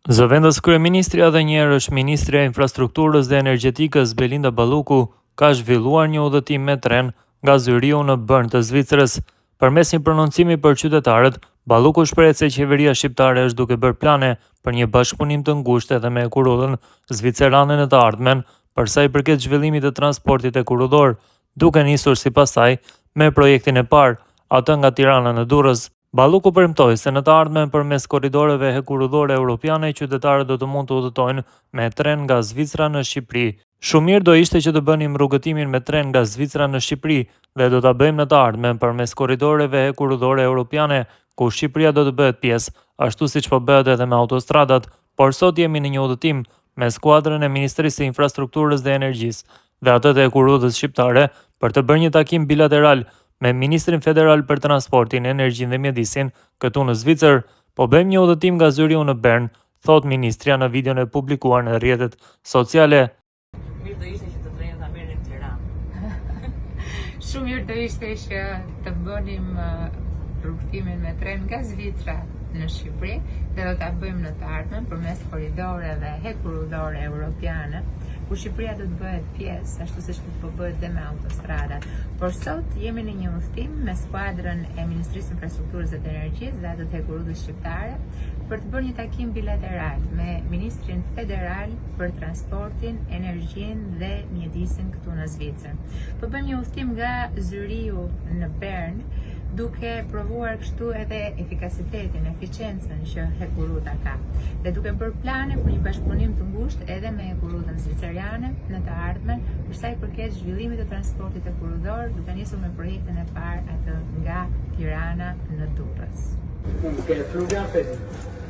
Zëvendëskryeministrja dhe njëherësh ministrja e Infrastrukturës dhe Energjetikës Belinda Balluku ka zhvilluar një udhëtim me tren nga Zyrihu në Bern të Zvicrës. Përmes një prononcimi për qytetarët, Balluku shprehet se qeveria shqiptare është duke bërë plane për një bashkëpunim të ngushtë edhe me hekurudhën zvicerane në të ardhmen, për sa i përket zhvillimit të transportit hekurudhor, duke nisur sipas saj me projektin e parë, atë nga Tirana në Durrës. Balluku premtoi se në të ardhmen përmes korridoreve hekurudhore europiane qytetarët do të mund të udhëtojnë me tren nga Zvicra në Shqipëri. Shumë mirë do ishte që të bënim rrugëtimin me tren nga Zvicra në Shqipëri dhe do ta bëjmë në të ardhmen përmes korridoreve hekurudhore europiane, ku Shqipëria do të bëhet pjesë, ashtu siç po bëhet edhe me autostradat, por sot jemi në një udhëtim me skuadrën e Ministrisë së Infrastrukturës dhe Energjisë dhe atë të Hekurudhës Shqiptare për të bërë një takim bilateral me Ministrin Federal për Transportin, Energjinë dhe Mjedisin këtu në Zvicër. Po bëjmë një udhëtim nga Zyrihu në Bern, thotë ministrja në videon e publikuar në rrjetet sociale. Mirë do ishte që të trenin ta merrnim në Tiranë. Shumë mirë do ishte që të bënim rrugëtimin me tren nga Zvicra në Shqipëri dhe do ta bëjmë në të ardhmen përmes korridoreve hekurudhore europiane, ku Shqipëria do të bëhet pjesë, ashtu siç po bëhet dhe me autostradat. Por sot jemi në një udhëtim me skuadrën e Ministrisë së Infrastrukturës dhe të Energjisë dhe atë të Hekurudhës Shqiptare për të bërë një takim bilateral me Ministrin Federal për Transportin, Energjinë dhe Mjedisin këtu në Zvicër. Po bëjmë një udhëtim nga Zyrihu në Bern, duke provuar kështu edhe efikasitetin, eficiencën që hekurudha ka. Dhe duke bërë plane për një bashkëpunim të ngushtë edhe me hekurudhën zvicerane në të ardhmen, për sa i përket zhvillimit të transportit hekurudhor, duke nisur me projektin e parë atë nga Tirana në Durrës. Flughafen.